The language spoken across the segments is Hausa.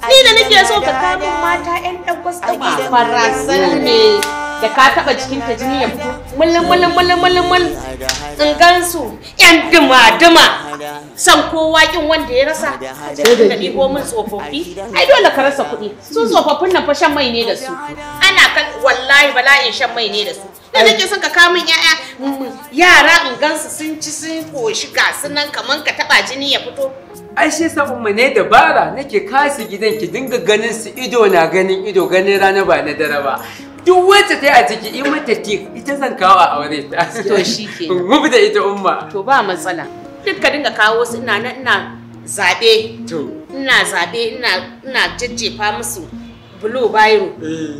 Ni da nake so ka kawo min mata ƴan dagwas dagwas farasan ne da ka taba jikin ta jini ya fito mulun mulun mulun mulun mul in gansu ƴan duma duma san kowa kin wanda ya rasa da ɗigo min tsofaffi. Ai dole ka rasa kuɗi. Su tsofaffin nan fa shan mai ne da su. Ana kan wallahi bala'in shan mai ne da su. Da nake son ka kawo min ƴaƴa yara in gansu sun ci sun koshi ga su nan kaman ka taba jini ya fito. Ai shi yasa umma ne dabara nake kasu gidan ki dinga ganin su ido na ganin ido ganin rana ba na dare ba. Duk wacce ta yi a ciki in mata tik ita zan kawo a aure ta. To shikenan. Gubu da ita umma. To ba matsala. Duk ka dinga kawo su ina nan ina zabe. To. Ina zabe ina jajjefa musu blue biro.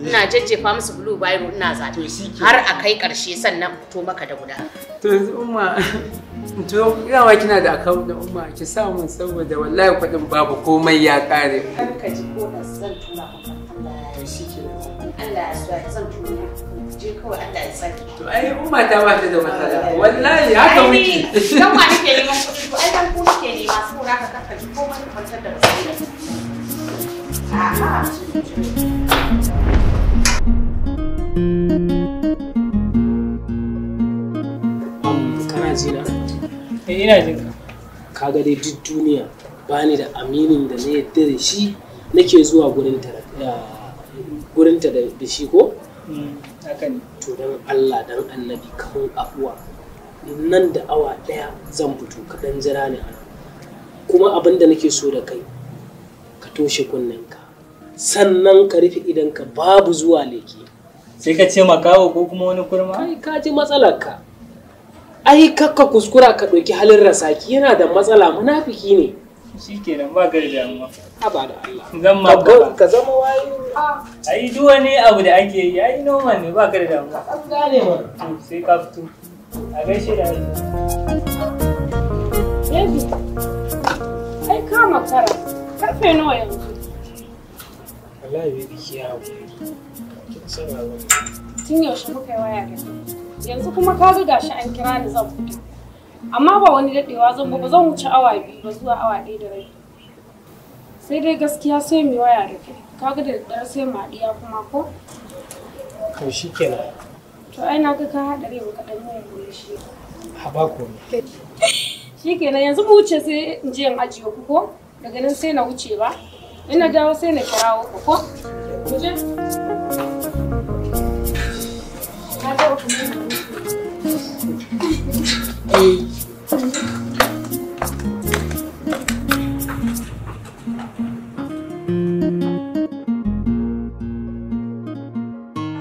Ina jajjefa musu blue biro ina zabe. Har a kai karshe sannan fito maka da guda. To yanzu umma to yawa kina da account na umma ki sa mun saboda wallahi kudin babu komai ya kare. Kar ka ji ko da zan tura maka. To shikenan. Allah ya so zan tura. Je kawai Allah ya saki. To ai umma ta ba ta da matsala. Wallahi haka muke. Dan wa nake neman kuɗi to ai dan ku nake nema saboda haka kar ka ji komai ka kwantar da basira. A'a. Kana jina? Eh ina jin ka. Kaga dai duk duniya bani da aminin da na yadda da shi nake zuwa gurin ta da shi ko? Haka ne. To dan Allah dan Annabi kamun afuwa. Nan da awa ɗaya zan fito ka dan jira ni ana. Kuma abin da nake so da kai ka toshe kunnenka. Sannan ka rufe idonka babu zuwa leke. Sai ka ce makaho ko kuma wani kurma? Ai ka ji matsalarka. Ai kakka kuskura ka ɗauki halin rasaki yana da matsala munafiki ne. Shikenan ba ka da damuwa. Haba da Allah. Zan ma ka zama wayo. Ai duk wani abu da ake yi ai normal ne ba ka da damuwa. An gane ma. To sai ka fito. A gaishe da ai. Baby. Ai ka makara. Karfe nawa yanzu? Wallahi baby ki ya hakuri. Kin san abin. Tun yaushe muka yi waya da kai. Yanzu kuma ka ga gashi an kira ni zan fito. Amma ba wani daɗewa zan ba zan wuce awa 2 ba zuwa awa 1.5. Sai dai gaskiya sai mu waya da kai. Kaga da daddare sai mu haɗiya kuma ko? To shikenan. To ai na ga ka haɗa rai baka ɗan yi murmushi. Haba komai. Shikenan yanzu mu wuce sai in je in ajiye ku ko? Daga nan sai na wuce ba? Ina dawo sai na kirawo ku ko? Mu je. Na ga ku ne.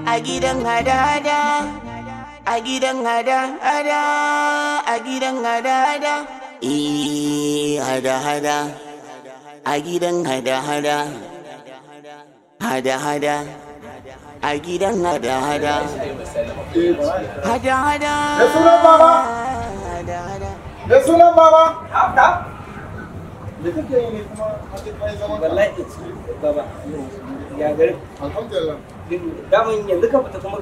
A gidan hada-hada, a gidan hada-hada, a gidan hada-hada, hada-hada, a gidan hada-hada, hada-hada, a gidan hada-hada, hada-hada. Da sunan baba! Da sunan baba! Me kake yi ne kuma kai zaman ka? Wallahi baba, ya gari. Alhamdulillah. Daman yanzu ka fita kuma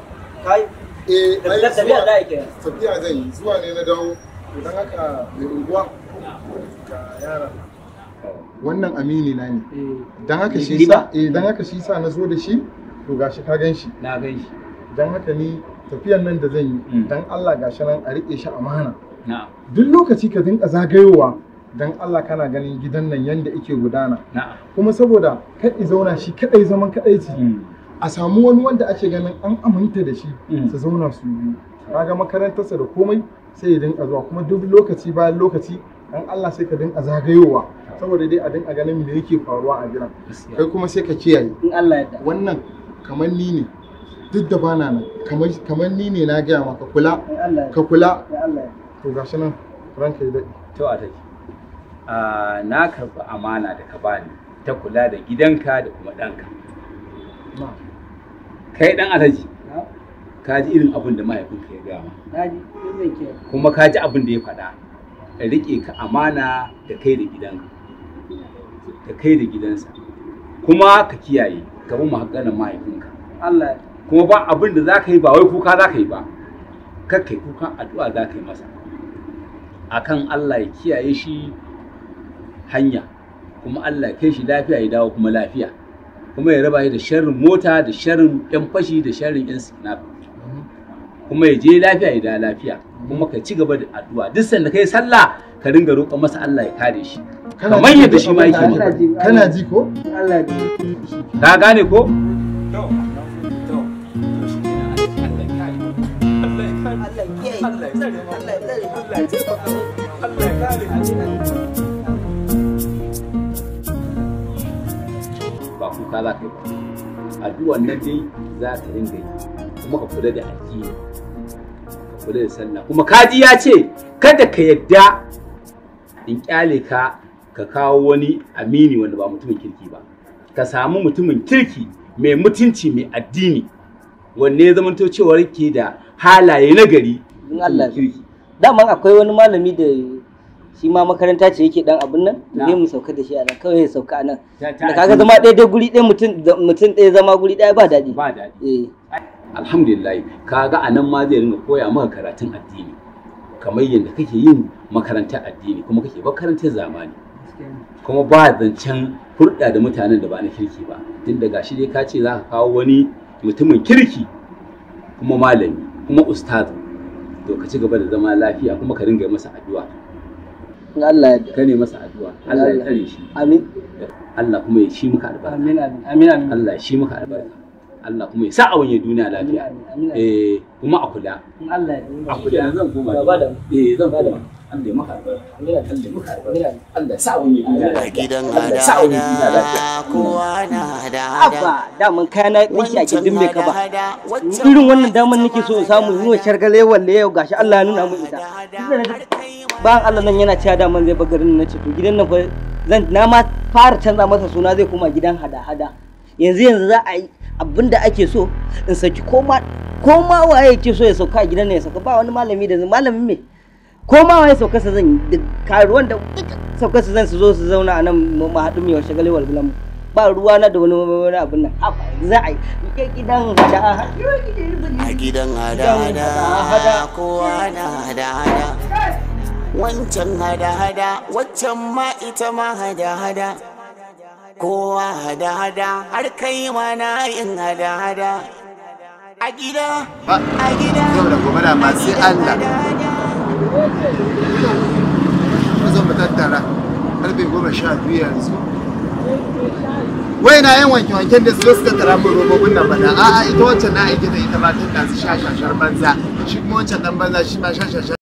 kai eh ai tafiya za a kenan. Tafiya zan yi zuwa ne na dawo. Don haka mai unguwa ga yara. Wannan amini na ne. Dan haka shi sa dan haka shi sa na zo da shi to gashi ka gan shi. Na gan shi. Dan haka ni tafiyan nan da zan yi dan Allah gashi nan a rike shi amana. Na'am. Duk lokaci ka dinka zagayowa dan Allah kana ganin gidan nan yanda yake gudana. Na'am. Kuma saboda kar i zauna shi kadai zaman kadai ci. A samu wani wanda ake ganin an aminta da shi su zauna su biyu. Kaga makarantarsa da komai sai ya dinka zuwa kuma duk lokaci bayan lokaci dan Allah sai ka dinka zagayowa saboda dai a dinka ganin me yake faruwa a gidan. Kai kuma sai ka kiyaye. In Allah ya yarda. Wannan kamar ni ne duk da bana nan kamar ni ne na gaya maka kula ka kula. To gashi nan ranka ya daɗe. To a take. Na karɓi amana da ka bani ta kula da gidanka da kuma ɗanka. Kai ɗan Alhaji, ka ji irin abin da mahaifinka ya gaya ma. Kuma ka ji abin da ya faɗa. Riƙe ka amana da kai da gidanka. Da kai da gidansa. Kuma ka kiyaye ka bi haƙƙanin mahaifinka. Allah. Kuma ba abin da za ka yi ba wai kuka za ka yi ba. Kar kai kuka addu'a za ka yi masa. Akan Allah ya kiyaye shi hanya Kuma Allah ya kai shi lafiya ya dawo kuma lafiya. Kuma ya raba shi da sharrin mota da sharrin yan fashi da sharrin yan sinaf. Kuma ya je lafiya ya dawo lafiya. Kuma ka ci gaba da addu'a. Duk sanda kai sallah ka ringa roƙon masa Allah ya kare shi. Kamar yadda shi ma yake maka. Kana ji ko? Allah ji. Ka gane ko? To to to shi Allah ya kare. Allah ya kiyaye. Allah ya tsare. Allah ya tsare. Allah ya taimaka. Allah ya kare. Ba kuka za ka yi ba. Addu'an nan dai za ka ringa yi. Kuma ka kula da addini. Ka kula da sallah. Kuma kaji ya ce kada ka yadda in kyale ka ka kawo wani amini wanda ba mutumin kirki ba. Ka samu mutumin kirki mai mutunci mai addini wanne ya zamanto cewar ke da halaye na gari. In Allah kirki. Daman akwai wani malami da shi ma makaranta ce yake dan abun nan, ne mu sauka da shi a nan, kawai ya sauka a nan. Da kaga zama ɗaya dai guri ɗaya mutum ɗaya zama guri ɗaya ba daɗi. Ba daɗi. Eh. Alhamdulillah, kaga a nan ma zai ringa koya maka karatun addini. Kamar yadda kake yin makarantar addini kuma kake makarantar zamani. Kuma ba zancen hurɗa da mutanen da ba na kirki ba. Tun da gashi dai ka ce za ka kawo wani mutumin kirki kuma malami kuma ustaz. To ka ci gaba da zama lafiya kuma ka ringa masa addu'a. In Allah ya Ka ne masa addu'a. Allah ya tsare shi. Amin. Allah kuma ya shi maka albarka. Amin amin amin amin. Allah ya shi maka albarka. Allah kuma ya sa a wani duniya lafiya. Amin. Eh kuma a kula. In Allah ya A kula zan koma. Ba da. Eh zan koma. Allah ya maka albarka. Amin. Allah ya maka albarka. Amin. Allah ya sa a wani duniya A lafiya. gidan Allah ya sa a wani duniya lafiya. hada-hada kowa na hada-hada. Abba, daman kaya na ɗinki a gindin mai kaba. hada-hada, waccan Irin wannan daman nake so in samu yi wa shargale walle yau gashi Allah ya nuna mun ita. Tunda na ji bayan Allah nan yana cewa daman zai bar garin nan, nace to gidan nan fa zan na ma fara canza masa suna zai koma gidan hada-hada. Yanzu yanzu za a yi abinda ake so in saki koma koma waye yake so ya sauka a gidan nan ya sauka, ba wani malami da malamin me koma waye sauka sa zan yi da karuwan da duk sauka sa zan su zo su zauna a nan mu haɗu mu yaushe gale walbulan mu. Ba ruwa na da wani wani abin nan. Haba, za a yi gidan hada A gidan hada-hada kowa na hada-hada. Wancan hada-hada, waccan ma ita ma hada-hada. Kowa hada-hada, har kai ma na yin hada-hada. A gida, a gida. Yau da gobe da ma sai Allah. Mu zo mu tattara 12:30 yanzu. Wai na yan wanke-wanken da su zo su tattara mun robobin nan bana. A'a ita wancan na aike ta ita ma tun da su sha shashar banza. Shi kuma wancan dan banza shi ma sha shashar.